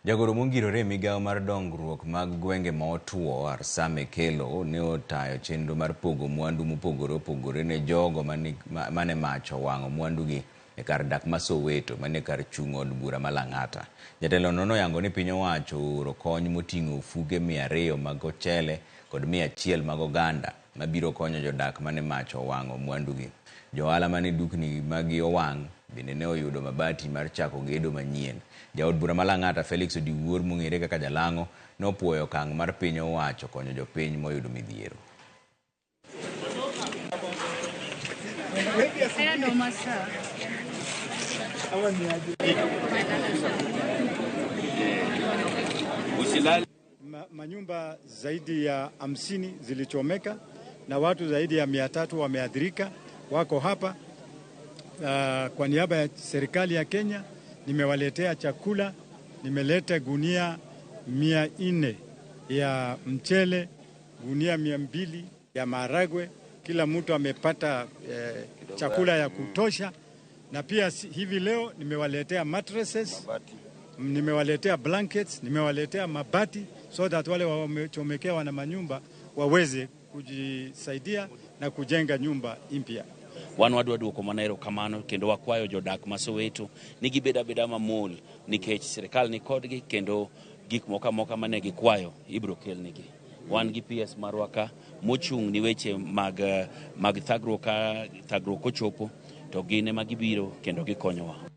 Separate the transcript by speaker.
Speaker 1: Jagoro mongirore e migawo mar dongruok mag gwenge ma otuo, Arsame Kelo, ne otayo chenro mar pogo mwandu mopogore opogore ne jogo mane mach owang'o mwandugi e kar dak ma Soweto manie kar chung' od bura ma Lang'ata. Jatelono noyango ni piny owacho ooro kony moting'o ofuke 200 mag ochele kod 100 mag oganda mabiro konyo jodak mane mach owang'o mwandugi. Jo ohala mane dukni maggi owang' bende ne oyudo mabati mar chako gedo manyien. Jaod bura ma Lang'ata Felix Odiwuor mong'ere kaka Jalang'o ne opuoyo okang' mar piny owacho konyo jopiny moyudo midhiero.
Speaker 2: Manyumba zaidi ya 50 zilichomeka na watu zaidi ya 300 wameathirika, wako hapa. Kwa niaba ya serikali ya Kenya nimewaletea chakula, nimeleta gunia 400 ya mchele, gunia 200 ya maharagwe. Kila mtu amepata chakula ya kutosha, na pia hivi leo nimewaletea mattresses, nimewaletea blankets, nimewaletea mabati so that wale wamechomekewa na manyumba waweze kujisaidia na kujenga nyumba mpya.
Speaker 3: Wan wadwa duoko mana erokamano kendo wakwayo jodak ma Soweto ni gibed abeda mamuol nikech sirikal ni kodgi kendo gik moko amoka mane gikwayo ibiro kelnigi. Wan gi PS marwa ka mochung' ni weche mag thagruok ka thagruok ochopo to gin ema gibiro kendo gikonyowa.